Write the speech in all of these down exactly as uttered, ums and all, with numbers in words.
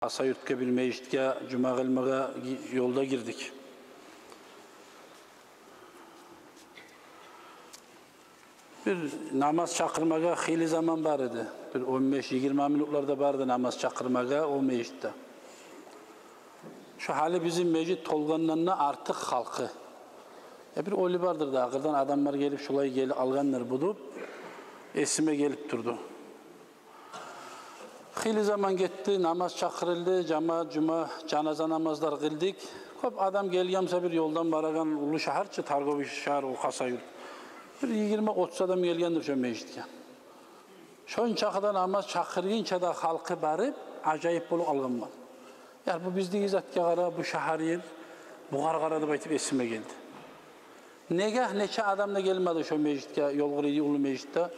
Хасавюртгъа бир межитге жума къылмагъа ёлда гирдик. Бир намаз чакъырмагъа хыйлы заман бар эди. Бир он беш-йигирма минутлар да бар эди намаз чакъырмагъа о межитде. Шо гьали бизин межит толгъандан да артыкъ халкъы. Э, бир ойлу бардыр да, къырдан адамлар гелип, шулай гелип алгъандыр бу деп эсиме гелип турду. Хыйлы заман гетди, намаз чакъырылды, жамаат, жума, жаназа намазлар къылдыкъ. Кёп адам гелген буса, бир ёлдан барагъан, уллу шагьар чы, торговый шагьар о Хасавюрт. Бир йигирма-отуз адам гелгендир шо межитге. Шончакъы да намаз чакъыргъынча да халкъы барып, ажайып болуп алгъанман. Я, бу биздеги затгъа къара, бу шагьар ер, бугъар къара деп айтып эсиме гелди. Негагь нече адам да гелмеди шо межитге, ёл къырыйдагъы уллу межитде.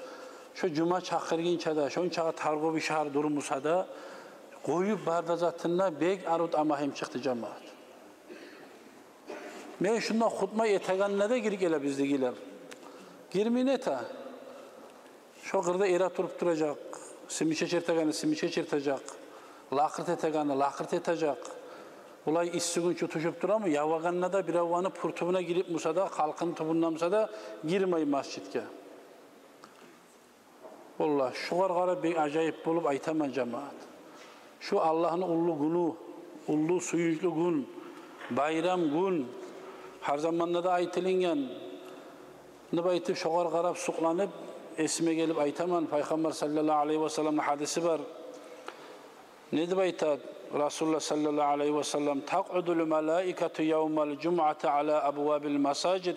Шо жума чакъыргъынча да, шончакъы торговый шагьар дурмуса да, къоюп бар да затын да, бек арив тамагьым чыкъды, жамаат. Мен шунда хутма этегенде де гирип геле биздегилер. Гирмей нете? Шо къырда эретуруп туражакъ, симиче чертегени симиче чертежек, лакъырт этегени лакъырт этежек. Булай исси гюн тутушуп турамы, явагъанда да биревню пуртуна гирип буса да, халкъыны тюбюнде буса да гирмей межитге. Валлагь, шугъар къарап бек ажайып болуп айтаман, жамаат. Шу Аллагьны уллу гюню, уллу сююнчлю гюн, байрам гюн, гьар заманда да айтылынгъан. Деп айтып, шогъар къарап сукъланып, эсиме гелип айтаман, Пайхаммар саллаллагьу алайгьи васалламны гьадиси бар. Не деп айта Расулуллагь саллаллагьу алайгьи васаллам: «Такъъудул малаикату явмал жумъати ала абвабил масажид,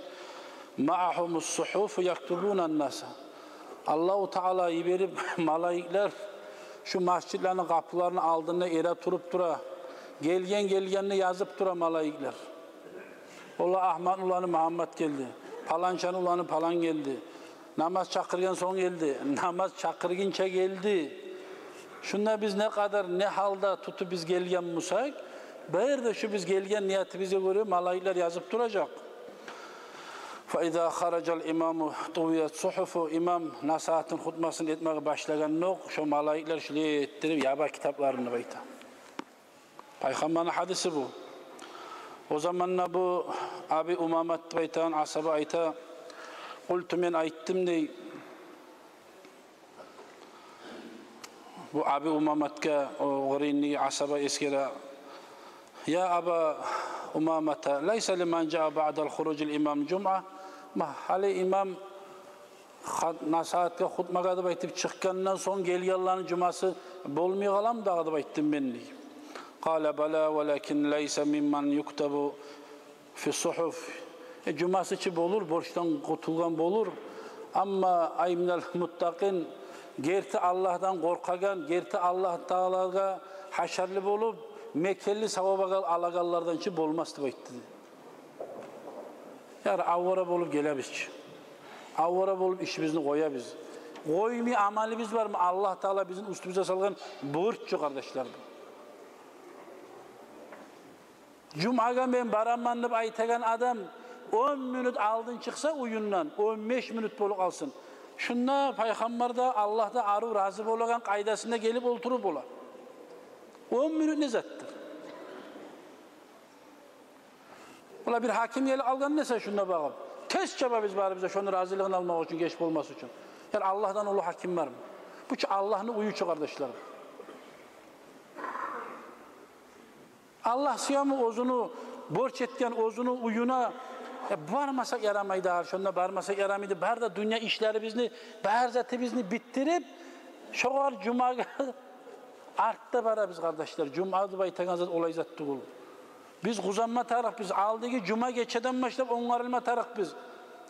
маъагьумус сугьуфу яктубунан наса». Аллагьу Таала йиберип малайиклер шу межитлени къапуларыны алдында эретуруп тура. Гелген-гелгенни язып тура малайиклер. Валлагь, Агьматны уланы Магьаммат гелди, паланчаны уланы палан гелди, намаз чакъыргъан сонг гелди, намаз чакъыргъынча гелди. Шунда биз не къадар, не гьалда тутуп биз гелген бусакъ, бу ерде шу биз гелген ниятыбызгъа гёре малайиклер язып туражакъ. «Фа иза харажал имаму тувият сугьуфу». Имам насигьатын, хутмасын этмеге башлагъандокъ, шо малайиклер шулай этдирип яба китапларын деп айта. Пайхаммарны гьадиси бу. О заманда бу Аби Умамат деп айтагъан асгьаба айта: «Къулту», мен айтдым дей. Бу Аби Умаматгъа, о къырыйындагъы асгьаба эсгере: «Я Аба Умамата, лайса лиман жаа баъдал хуружил имам жумъа?» Ма, гьали имам ха-, насигьатгъа, хутмагъа деп айтып чыкъгъандан сонг гелгенлени жумасы болмай къаламы дагъы деп айтдым мен дей. Къала: «Бала, валакин лайса мимман юктабу фи сугьуф». Э, жумасы чы болур, борчдан къутулгъан болур. Амма ай минал муттакъин, герти Аллагьдан къоркъагъан, герти Аллагь Таалагъа гьашарлы болуп, мекенли савап алагъанлардан чы болмас деп айтды. Яр, авара болуп гелебиз чи. Авара болуп ишибизни къоябыз. Къоймай амалыбыз бармы? Аллагь Таала бизин уьстюбюзге салгъан борч чу, къардашлар. Жумагъа мен бараман деп айтагъан адам он минут алдын чыкъса уьюнден, он беш минут болуп къалсын. Шунда Пайхаммар да, Аллагь да арив рази болагъан къайдасында гелип олтуруп бола. Он минут не затдыр? Валлагь, бир гьаким гелип къалгъан десе шунда багъып, тез чабабыз барыбыз да шону разилигин алмакъ учун, геч болмас учун. Яр, Аллагьдан уллу гьаким бармы? Бу чу Аллагьны уью чу, къардашлар. Аллагь сюему оьзюню борч этген оьзюню уьюне, э, бармасакъ ярамайды, гьар шонда бармасакъ ярамайды. Бары да дюнья ишлерибизни, бары затыбызны битдирип, шогъар жумагъа артда барабыз, къардашлар. Жума деп айтагъан зат олай зат тюгюл. Биз къузанма тарыкъбыз, алдагъы жума гечеден башлап онгарылма тарыкъбыз.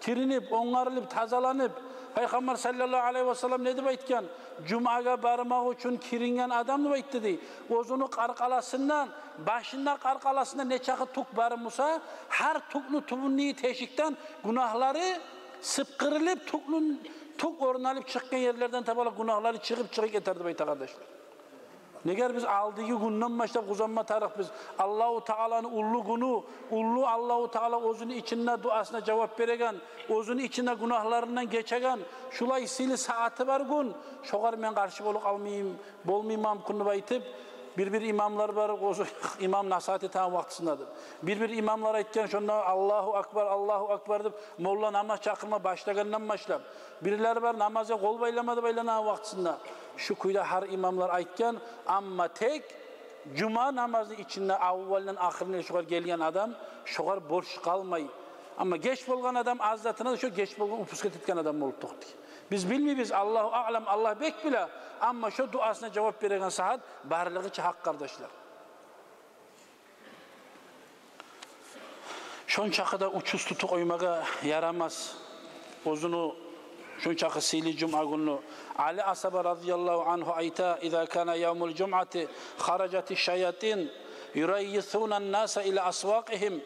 Киринип, онгарылып, тазаланып. Пайхаммар саллаллагьу алайгьи васаллам не деп айтгъан? Жумагъа бармакъ учун киринген адам деп айтды дей. Оьзюню къаркъарасындан, башында, къаркъарасында нечакъы тюк бар буса, гьар тюкню тюбюндеги тешикден гюнагьлары сыпкъырылып, тюкню, тюк орун алып чыкъгъан ерлерден таба гюнагьлары чыгъып, чыгъып гетер деп айта, къардашлар. Негер биз алдагъы гюнден башлап къузанма тарыкъбыз. Аллагьу Тааланы уллу гюню, уллу Аллагьу Таала оьзюню ичинде дуасына жавап береген, оьзюню ичинде гюнагьларындан гечеген, шулай сыйлы сагьаты бар гюн, шогъар мен къаршы болуп къалмайым, болмайман мумкин деп айтып, Бир-бир имамлар бар, оьзю имам насигьат этеген вакътисинде деп. Бир-бир имамлар айтгъан, шонда «Аллагьу акбар, Аллагьу акбар» деп, молла намаз чакъырма башлагъандан башлап. Бирлер бар, намазгъа къол байлама деп айланагъан вакътисинде. Шу кюйде гьар имамлар айтгъан, амма тек жума намазны ичинде аввалындан ахырына шогъар гелген адам, шогъар борч къалмай. Амма геч болгъан адам аз затына да, шо геч болгъан, упускать этген адам болуп токътай. Биз билмейбиз, Аллагьу аълам, Аллагь бек биле, амма шо дуасына жавап береген сагьат барлыгъы чы гьакъ, къардашлар. Шончакъы да учуз тутуп къоймагъа ярамас оьзюню шончакъы сыйлы жума гюнню. Али асгьаба радияллагьу ангьу айта: «Иза кана явмул жумъати харажати шаятин юраййисунан наса ила асвакъигьим».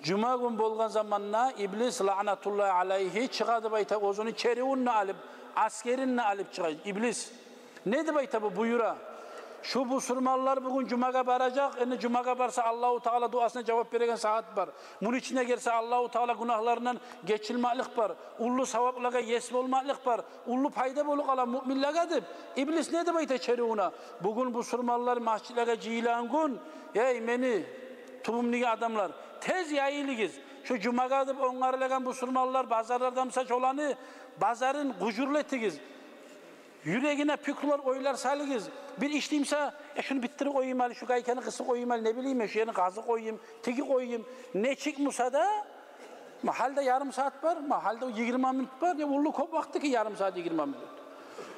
Жума гюн болгъан заманда иблис, лаънатуллагьи алайгьи, чыгъа деп айта, оьзюню черивюн де алып, асгерин де алып чыгъа иблис. Не деп айта бу, буюра? Шу бусурманлар бугюн жумагъа баражакъ. Энни жумагъа барса, Аллагьу Таала дуасына жавап береген сагьат бар. Муну ичине гирсе, Аллагьу Таала гюнагьларындан гечилмеклик бар. Уллу саваплагъа ес болмакълыкъ бар. Уллу пайда болуп къала муъминлеге деп. Иблис не деп айта черивюне? Бугюн бусурманлар межитлеге жыйылагъан гюн, эй, мени тюбюмдеги адамлар, тез яйылыгъыз. Шу жумагъа деп онгарылагъан бусурманлар базарларда буса, шоланы базарын къужурлу этигиз. Юрегине пикрулар, ойлар салыгъыз. Бир иш дейим буса, э, шуну битдирип къояйым гьали, шу гайканы къысып къояйым гьали, не билейим, э, шу ерин къазып къояйым, тигип къояйым. Нечик буса да, магьалда ярым сагьат бар, магьалда йигирма минут бар, не уллу кёп вакъти ки ярым сагьат, йигирма минут.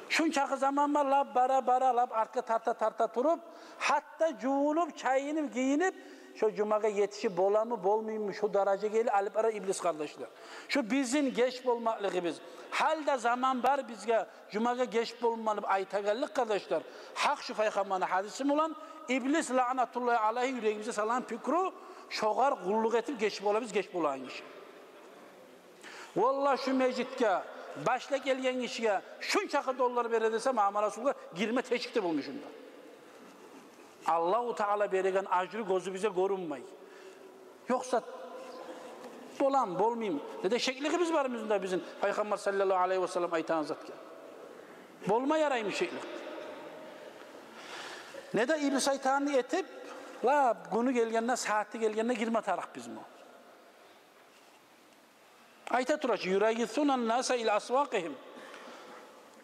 Шунчакъы заман бар, лап бара-бара, лап артгъа тарта-тарта туруп, гьатта жувунуп, чайынып, гийинип, шо жумагъа етишип боламы, болмаймы, шу даражагъа гелип алып бара иблис, къардашлар. Шу бизин геч болмакълыгъыбыз. Гьали де заман бар бизге жумагъа геч болманы деп айтагъанлыкъ, къардашлар. Гьакъ, шу пайхаммарны гьадиси булан иблис, лаънатуллагьи алайгьи, юрегибизге салгъан пикру, шогъар къуллукъ этип геч болабыз, геч болагъан гиши. Валлагь, шу межитге башлап гелген гишиге шунчакъы доллар бере десе, Магьаммат Расулгъа, гирме тешик де болмай шунда. Аллагьу Таала береген ажру гёзюбюзге гёрюнмей. Ёкъса, болам, болмайым, не де шеклигибиз бармы бизин де, бизин Пайхаммар саллаллагьу алайгьи васаллам айтагъан затгъа? Болма яраймы шеклик? Не де иблис айтагъанны этип, ла гюню гелгенде, сагьаты гелгенде гирме тарыкъбызмы? Айта тура чы: «Юраййисунан наса ила асвакъигьим».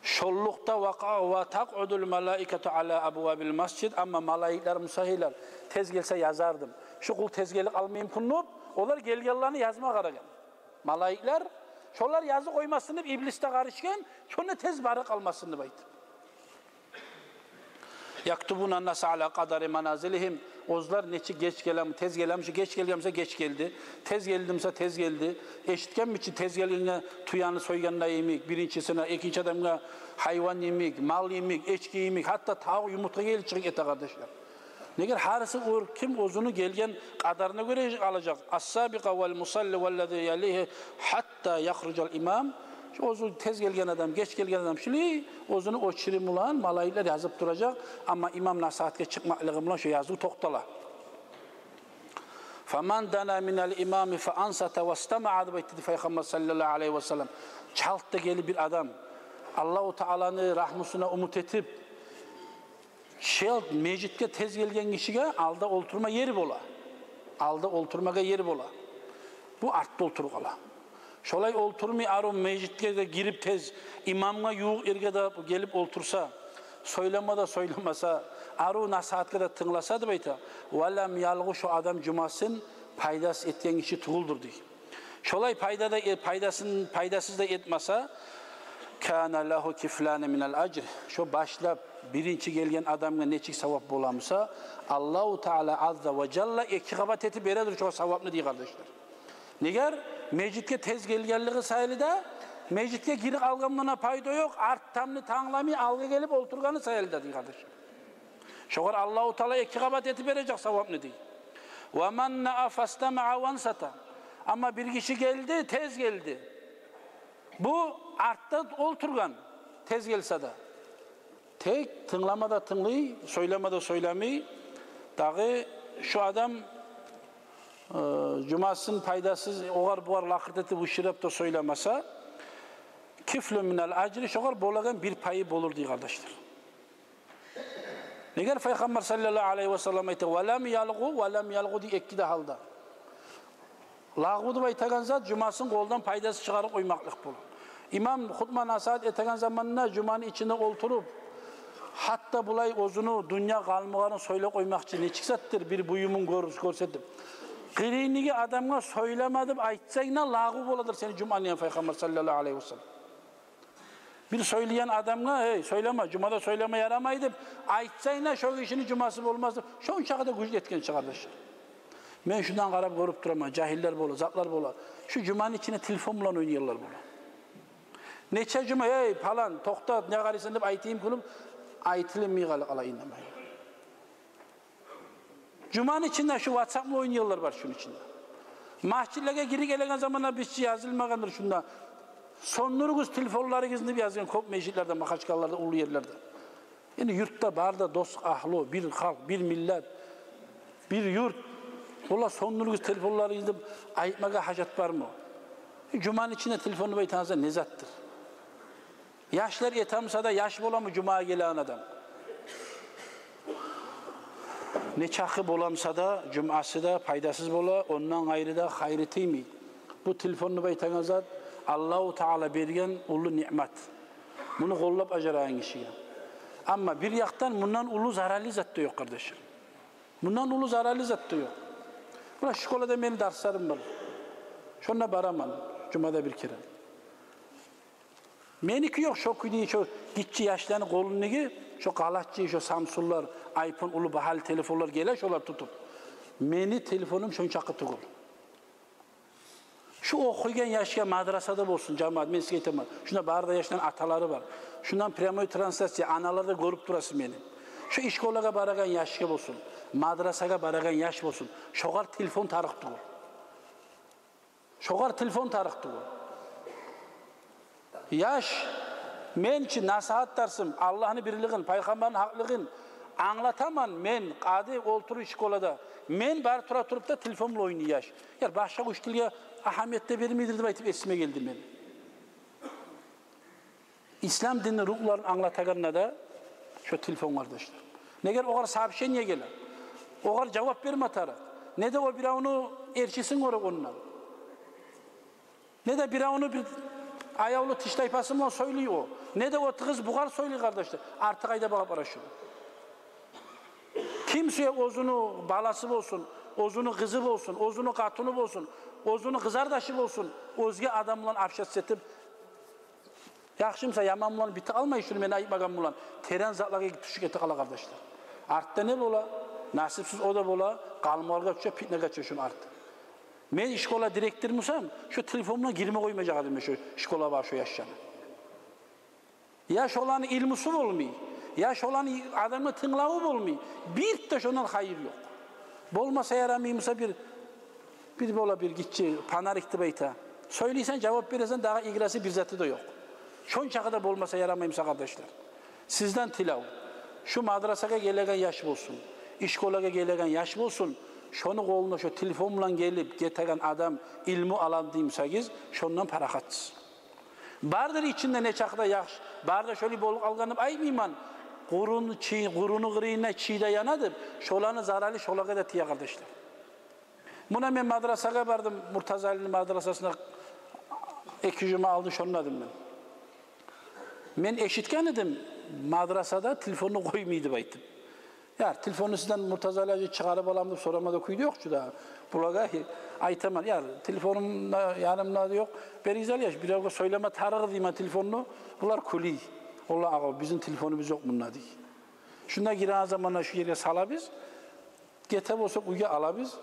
Шоллукъда: «Ва къа-, ва такъудул малаикату ала абвабил масжид». Амма малайиклер, мусагьирлер, тез гелсе язардым. Шу къул тез гелип къалма мюмкюн деп, олар гелгенлени язма къарагъан. Малайиклер, шолар язып къоймасын деп, иблис де къарышгъан, шонда тез барып къалмасын деп айтып. «Яктубунан наса ала къадари маназилигьим». Оьзлер нечик геч гелеми, тез гелеми, шу геч гелгенмисе, геч гелди. Тез гелдимисе, тез гелди. Эшитгенми чи, тез гелгенге тюени сойгъанда йимик, биринчисине, экинчи адамгъа гьайван йимик, мал йимик, эчки йимик, гьатта тавукъ юмуртгъа гелип чыгъып гете, къардашлар. Неге? Гьариси оьр-, ким оьзюню гелген къадарына гёре алажакъ. «Ас-сабикъа вал мусалли валлази ялигьи гьатта яхружал имам». Шу оьзю тез гелген адам, геч гелген адам, шулай оьзюню очереди булан малайиклер язып туражакъ. Амма имам насигьатгъа чыкъмакълыгъы булан шу языв токътала. «Фаман дана минал имами фа ансата вастамаа», – деп айтды Пайхаммар саллаллагьу алайгьи васаллам. Чалт да гелип бир адам, Аллагьу Тааланы рагьмусуна умут этип, шо межитге тез гелген гишиге алда олтурма ер бола. Алда олтурмагъа ер бола. Бу артда олтуруп къала. Шолай олтурмай, арив межитге де гирип, тез имамгъа ювукъ ерге де гелип олтурса, сёйлеме де сёйлемесе, арив насигьатгъа да тынгласа, деп айта, «ва лам ялгъу», шо адам жумасын пайдасыз этген гиши тюгюлдюр, дей. Шолай пайда да, э, пайдасын, пайдасыз да этмесе, «кана лагьу кифлани минал ажр». Шо башлап биринчи гелген адамгъа нечик савап боламыса, Аллагьу Таала азза ва жалла эки къабат этип бередир шо савапны, дей, къардашлар. Неге? Межитге тез гелгенлиги саялы да, межитге гирип къалгъан булан пайда ёкъ, артдагъыны тангламай, алгъа гелип олтургъаны саялы да, дей, къардашлар. Шогъар Аллагьу Таала эки къабат этип бережек савапны, дей. «Ва ман наа фастамаа вансата». Амма бир гиши гелди, тез гелди. Бу артда олтургъан, тез гелсе де. Тек тынглама да тынглай, сёйлеме де сёйлемей. Дагъы шо адам, э, жумасын пайдасыз, огъар-бугъар лакъыр этип, ышырып да сёйлемесе, «кифлун минал ажри», шогъар болагъан бир пайы болур, дей, къардашлар. Негер Пайхаммар саллаллагьу алайгьи васаллам айта: «Ва лам ялгъу, ва лам ялгъу», – дей, эки де гьалда. Лагъу деп айтагъан зат жумасын къолдан пайдасыз чыгъарып къоймакълыкъ бола. Имам хутба-насигьат этеген заманда жуманы ичинде олтуруп, гьатта булай оьзюню дюнья къалмагъарын сёйлеп къоймакъчы нечик затдыр, бир буюмун гёр-, гёрсетип. Къырыйындагъы адамгъа «сёйлеме» деп айтсанг да, лагъу боладыр сени жуманг, деген Пайхаммар саллаллагьу алайгьи васаллам. Бир сёйлейген адамгъа: «Гьей, сёйлеме, жумада сёйлеме ярамай», – деп айтсанг да, шо гишини жумасы болмас деп, шончакъы да гюч этген чы, къардашлар. Мен шундан къарап гёрюп тураман, жагьиллер бола, затлар бола. Шу жуманы ичинде телефон булан ойнайгъанлар бола. Нече жума: «Гьей, палан, токътат, не къарайсан?» – деп айтайым кюлюп, айтылмай къала, къала, инанмай. Жуманы ичинде шу WhatsApp булан ойнайгъанлар бар шуну ичинде. Межитлеге гирип гелеген заманда биз чи язылмагъандыр шунда: «Сёндюрюгюз телефонларыгъызны», – деп язгъан кёп межитлерде, Махачкъалаларда, уллу ерлерде. Энни юртда бар да дос-агьлю, бир халкъ, бир миллет, бир юрт. Олар «сёндюрюгюз телефонларыгъызны» деп айтмагъа гьажат бармы? Жуманы ичинде телефонну деп айтагъан зат не затдыр? Яшлар эте буса да, яш боламы жумагъа гелеген адам? Нечакъы бола буса да, жумасы да пайдасыз бола, ондан къайры да хайры тиймей. Бу телефонну деп айтагъан зат Аллагьу Таала берген уллу ниъмат. Муну къоллап бажарагъан гишиге. Амма бир якъдан мундан уллу зараллы зат да ёкъ, къардашлар. Мундан уллу зараллы зат да ёкъ. Муна школада мени дарсларым бар. Шонда бараман жумада бир керен. Меники ёкъ, шо кюйде шо гиччи яшланы къолундагъы шо къалаччы, шо Самсунглар, айфон, уллу багьалы телефонлар геле, шолар тутуп. Мени телефонум шончакъы тюгюл. Шу охуйгъан яшгъа, мадрасада болсун, жамаат, мен сизге айтаман, шунда бары да яшланы аталары бар. Шундан прямой трансляция, аналар да гёрюп турасыз мени. Шу ишколагъа барагъан яшгъа болсун, мадрасагъа барагъан яш болсун, шогъар телефон тарыкъ тюгюл. Шогъар телефон тарыкъ тюгюл. Яш, мен чи насигьат дарсым, Аллагьны бирлигин, Пайхаммарны гьакълыгъын англатаман, мен къади олтуруп ишколада, мен бар тура туруп да телефон булан ойнай яш. Яр, башгъа уьч тилге агьамият да бермейдир деп айтып эсиме гелди мени. Ислам динни рукъларын англатагъанда да шо телефон, къардашлар. Негер огъар сообщение геле, огъар жавап берме тарыкъ. Не де о биревню эрчисин гёре ондан. Не де биревню бир аявлу тиштайпасы булан сёйлей о. Не де о тыгъыз бугъар сёйлей, къардашлар. Арты къайда багъып къара шуну. Ким сюе оьзюню баласы болсун, оьзюню къызы болсун, оьзюню къатыны болсун, оьзюню къызардашы болсун, оьзге адам булан общаться этип, яхшы буса, яман булан битип къалмай, шуну мен айтмагъан булан терен затлагъа тюшюп гете къала, къардашлар. Артда не бола? Насипсиз о да бола, къалмагъалгъа тюше, питнагъа тюше шуну арты. Мен ишкола директор бусам, шо телефон булан гирме къоймажакъ эдим мен шо ишкола бар шо яшланы. Я шоланы илмусу болмай, я шоланы адамгъа тынглаву болмай, бир де шондан хайыр ёкъ. Болмаса ярамай буса бир, бир бола бир гиччи фонарик деп айта. Сёйлейсен, жавап бересен, дагъы играсы, бир заты да ёкъ. Шончакъы да болмаса ярамай буса, къардашлар. Сизден тилев, шу мадрасагъа гелеген яш болсун, ишколагъа гелеген яш болсун, шону къолуна шо телефон булан гелип гетеген адам илму алам дей бусагъыз, шондан парахатсыз. Бардыр ичинде нечакъы да яхшы, бары да шолай болуп къалгъан деп айтмайман. Къуруну чий-, къуруну къырыйында чий де яна деп, шоланы заралы шолагъа да тие, къардашлар. Муна мен мадрасагъа бардым, Муртазалини мадрасасына эки жума алдын, шонда эдим мен. Мен эшитген эдим, мадрасада телефонну къоймай деп айтып. Яр, телефонну сизден Муртазали гьажи чыгъарып алам деп сорама да кюй де ёкъ чу да. Булагъа айтаман, яр, телефонум да янымда да ёкъ. Беригиз, яш, биревге сёйлеме тарыгъыз деймен телефонну. Булар кюлей. Олар: «Агъав, бизин телефонубуз ёкъ мунда», – дей. Шунда гиреген заманда шу ерге салабыз. Гете болсакъ, уьйге алабыз.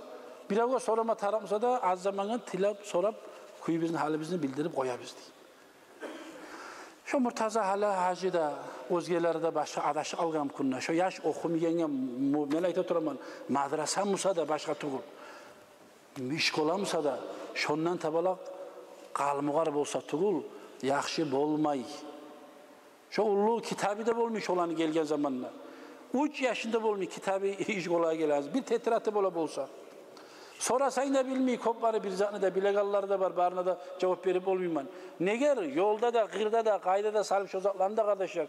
Биревге сорама тарыкъ буса да, аз замангъа тилеп, сорап, кюйюбюзню, гьалыбызны билдирип къоябыз, дей. Шо Муртаза гьали гьажи де, оьзгелер де башгъа адашып къалгъан кюйде. Шо яш охумайгъангъа му-, мен айта тураман, мадраса буса да башгъа тюгюл, ишкола буса да, шондан табалакъ къалмагъал болса тюгюл, яхшы болмай. Шо уллу китабы да болмай шоланы гелген заманда. Уьч яшында болмай китабы ишколагъа гелеген. Бир тетрады бола болса. Сорасанг да билмей, кёп бары бир затны да, билегенлер де бар, барына да жавап берип болмайман. Негер ёлда да, къырда да, къайда да салып шо затланы да, къардашлар,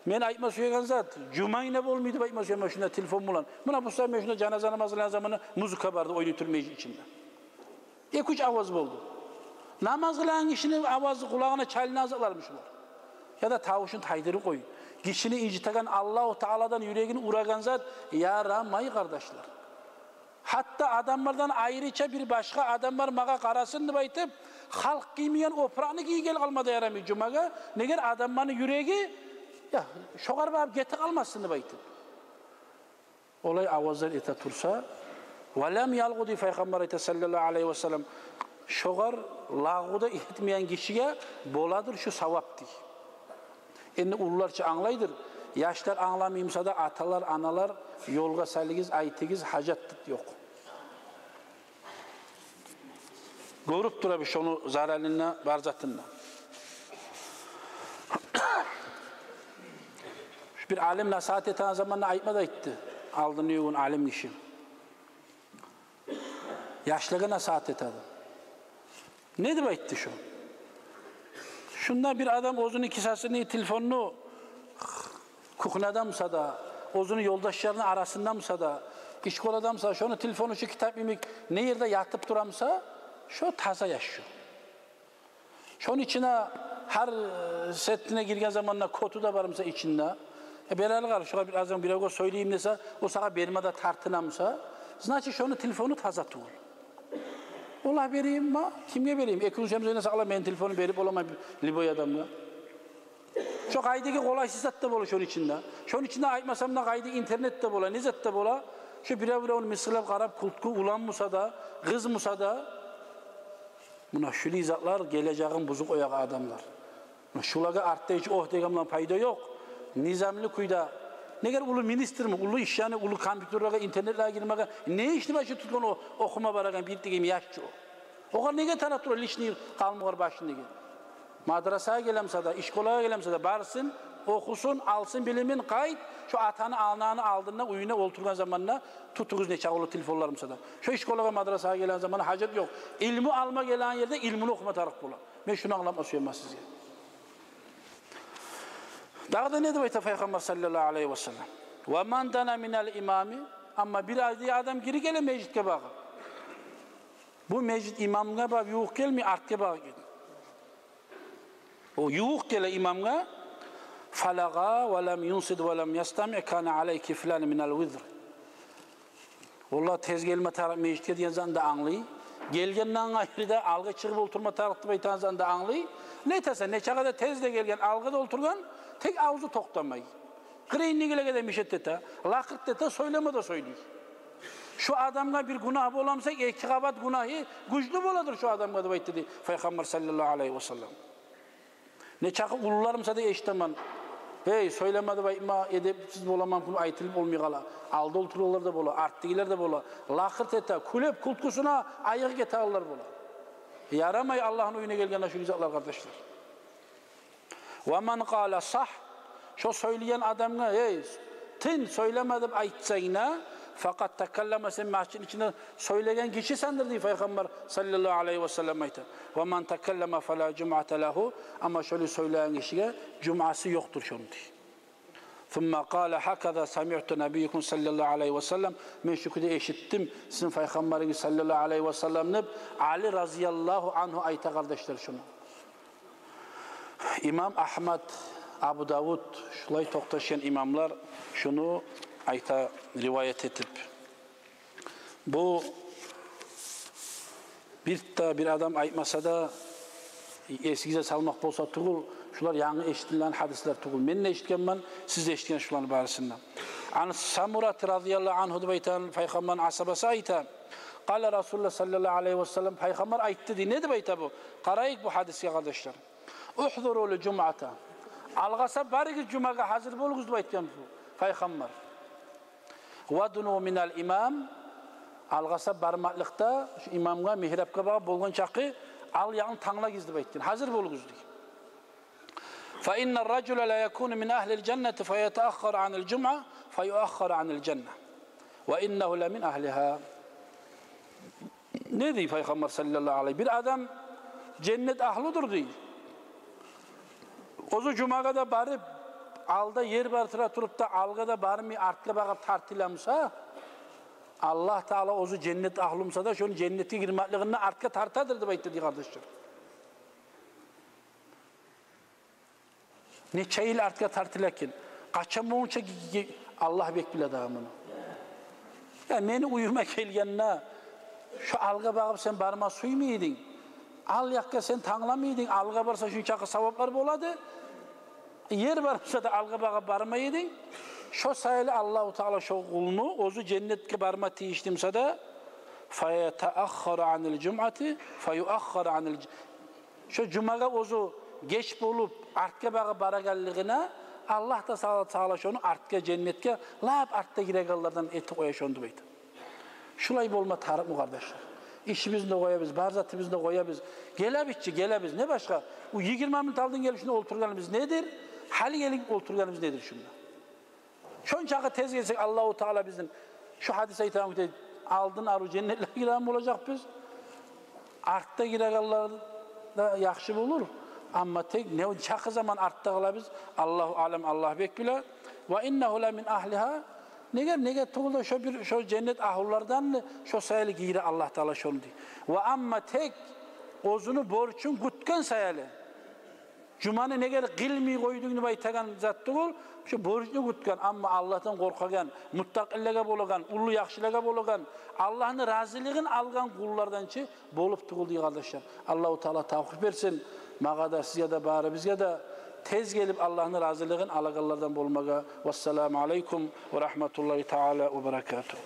Мен айтма сюеген зат, жумайна болмайды деп айтма сюемен шунда телефон булан. Муна бу сагьат мен шунда жаназа намаз къылагъан заманда музыка барды, ойнай туруп межит ичинде. Эки-уьч аваз болду. Намаз къылагъан гишини авазы, къулагъына чалынагъан затлармы шулар? Яда тавушун тайдырып къой. Гишини инжитеген, Аллагьу Тааладан юрегин урагъан зат ярамай, къардашлар. Гьатта адамлардан айрыча бир башгъа адамлар магъа къарасын деп айтып, халкъ гиймейген опуракъны гийгели къалма да ярамай жумагъа. Неге? Адамланы юреги, я, шогъар барып гетип къалмасын деп айтып. Олай авазлар эте турса, ва лам ялгъу дей Пайхаммар айта, саллаллагьу алайгьи ва саллам, шогъар лагъу да этмейген гишиге боладыр шу савап дей. Энни уллулар чы англайдыр, яшлар англамай буса да, аталар, аналар, ёлгъа салыгъыз, айтыгъыз, гьажат ёкъ. Гёрюп турабыз шону заралын да, бар затын да. Бир алим насигьат этеген заманда айтма да айтды. Алдынгъы гюн алим гиши яшлагъа насигьат этеди. Не деп айтды шо? Шунда бир адам оьзюню кисасыны телефонну кухняда буса да, оьзюню ёлдашларыны арасында буса да, ишколада буса, шону телефону шу китап йимик не ерде ятып тура буса, шо таза яш шо. Шону ичине гьар, э, сетине гирген заманда коту да бар буса ичинде. Э, берели къара, шогъар бир аздан биревге сёйлейим десе, о сагъа берме де тартына буса, значит, шону телефону таза тюгюл. Олай берейим ма? Кимге берейим? Эки гюн сёймесем де сакълап мени телефонумну берип боламан любой адамгъа. Шо къайдагъы къолайсыз зат да бола шону ичинде. Шону ичинде айтмасам да къайдагъы интернет де бола, не зат да бола. Шо бирев-биревню мысгъыллап къарап, кюлкю, улан буса да, къыз буса да. Муна шулай затлар гележегин бузуп къоягъан адамлар. Муна шулагъа артда гьеч огь деген булан пайда ёкъ. Низамлы кюйде. Неге уллу министрми, уллу иш, яни уллу компьютерлеге, интернетлеге гирмеге не ишни башы тутгъан о охума барагъан бир тюгюл яш чы о? Огъар неге тарап тура лишний къалмагъар башындагъы? Мадрасагъа геле буса да, ишколагъа геле буса да, барсын, охусун, алсын билимин, къайт, шо атаны, ананы алдында, уьюнде олтургъан заманда тутугъуз нечакъы уллу телефонлар буса да. Шо ишколагъа, мадрасагъа гелген заманда гьажат ёкъ. Илму алма гелген ерде илмуну охума тарыкъ бола. Мен шуну англатма сюемен сизге. Дагъы да не деп айта Пайхаммар саллаллагьу алайгьи ва саллам? Ва ман дана минал имами, амма бир ай дей адам гирип геле межитге багъып. Бу межит имамгъа багъып ювукъ гелмей, артгъа багъып геле. О ювукъ геле имамгъа. Фалагъа ва лам юнсит ва лам ястами кана алайгьи кифлан минал визр. Валлагь, тез гелме тарыкъ межитге деген затны да англай. Гелгенден къайры да алгъа чыгъып олтурма тарыкъ деп айтагъан затны да англай. Не этесен, нечакъы да тез де гелген, алгъа да олтургъан, тек авзу токътамай. Къырыйындагъылагъа да мешат эте, лакъырт эте, сёйлеме де сёйлей. Шо адамгъа бир гюнагь бола буса, эки къабат гюнагьы гючлю боладыр шо адамгъа деп айтды дей Пайхаммар саллаллагьу алайгьи ва саллам. Нечакъы уллулар буса да эшитемен. Гьей, сёйлеме деп айтма, эдепсиз бола, мюмкюн айтылып болмай къала. Алда олтургъанлар да бола, артдагъылар да бола. Лакъырт эте, кюлеп, кюлкюсюне айыгъып гетегенлер бола. Ярамай Аллагьны уьюне гелгенде шулай затлар, къардашлар. Ва ман къала сагь, шо сёйлейген адамгъа, гьей, тын, сёйлеме деп айтсанг да, факъад такаллама, сен межитни ичинде сёйлеген гишисендир дей Пайхаммар саллаллагьу алайгьи ва саллам айта. Ва ман такаллама фала жумъата лагьу, амма шолай сёйлеген гишиге жумъасы ёкъдур шону дей. Сумма къала гьаказа самиъту набиййакум саллаллагьу алайгьи ва саллам, мен шу кюйде эшитдим сизин Пайхаммарыгъыз саллаллагьу алайгьи ва саллам деп, Али разияллагьу ангьу айта, къардашлар, шуну. Имам Агьмад, Абу Давуд, шулай токъташгъан имамлар шуну айта, риваят этип. Бу бир де бир адам айтмаса да, эсигизге салмакъ болса тюгюл, шулар янгы эшитилген гьадислер тюгюл. Мен де эшитгенмен, сиз де эшитген шуланы барысын да. Ан Самурат разияллагьу ангьу деп айтагъан Пайхаммарны асгьабасы айта. Къала Расулуллагь саллаллагьу алайгьи ва саллам, Пайхаммар айтды дей. Не деп айта бу? Къарайыкъ бу гьадисге, къардашлар. Угьзурул жумъата. Алгъасап барыгъыз, жумагъа гьазир болугъуз деп айтгъан бу Пайхаммар. Вадну минал имам. Алгъасап бармакълыкъда шу имамгъа, мигьрапгъа багъып болгъан чакъы ал ягъын танглагъыз деп айтгъан. Гьазир болугъуз дей. Фа иннар ражула ла якуну мин агьлил жаннати фа ятааххару анил жумъа фа юаххару анил жанна. Ва иннагьу ла мин агьлигьа. Не дей Пайхаммар саллаллагьу алайгьи? Бир адам женнет агьлудур дей. Оьзю жумагъа да барып, алда ер бар тура туруп да, алгъа да бармай, артгъа багъып тартыла буса, Аллагь Таала оьзю женнет агьлю буса да, шону женнетге гирмеклигинден артгъа тартадыр деп айтды, дей, къардашлар. Нече йыл артгъа тартыла экен, къачан болгъунча ги-, ги-, Аллагь бек биле дагъы муну. Я, мени уьюме гелгенде, шо алгъа багъып сен барма сюймей эдинг. Ал якъгъа сен тангламай эдинг. Алгъа барса, шунчакъы саваплар болады. Ер бар буса да, алгъа багъып бармай эдинг. Шо саялы Аллагьу Таала шо къулну оьзю женнетге барма тийишли буса да, фаятааххару анил жумъати, фаюаххару анил ж-, шо жумагъа оьзю геч болуп, артгъа багъып барагъанлыгъына, Аллагь да сала-, сала шону артгъа, женнетге, лап артда гирегенлерден этип къоя шону деп айта. Шулай болма тарыкъмы, къардашлар? Ишибизни де къоябыз, бар затыбызны да къоябыз. Гелебиз чи, гелебиз. Не башгъа? О йигирма минут алдын гелип шунда олтургъаныбыз недир? Гьали гелип олтургъаныбыз недир шунда? Шончакъы тез гелсек, Аллагьу Таала бизин, шу гьадис айтагъан кюйде, алдын арив женнетлеге гиреген болажакъбыз. Артда гирегенлер де яхшы болур. Амма тек нечакъы заман артда къалабыз, Аллагьу аълам, Аллагь бек биле. Ва иннагьу ла мин агьлигьа. Неге, неге тюгюл де шо бир, шо женнет агьлулардан, шо саялы гийире Аллагь Таала шону, дей. Ва амма тек оьзюню борчун кютген саялы. Жуманы неге къылмай къойдунг деп айтагъан зат тюгюл, шо борчну кютген, амма Аллагьдан къоркъагъан, муттакъилеге болагъан, уллу яхшылагъа болагъан, Аллагьны разилигин алгъан къуллардан чы болуп тюгюл, дей, къардашлар. Аллагьу Таала тавфикъ берсин магъа да, сизге де, барыбызгъа да тез гелип Аллагьны разилигин алагъанлардан болмагъа. Вассаламу алейкум ва рагьматуллагьи таала ва баракатугь.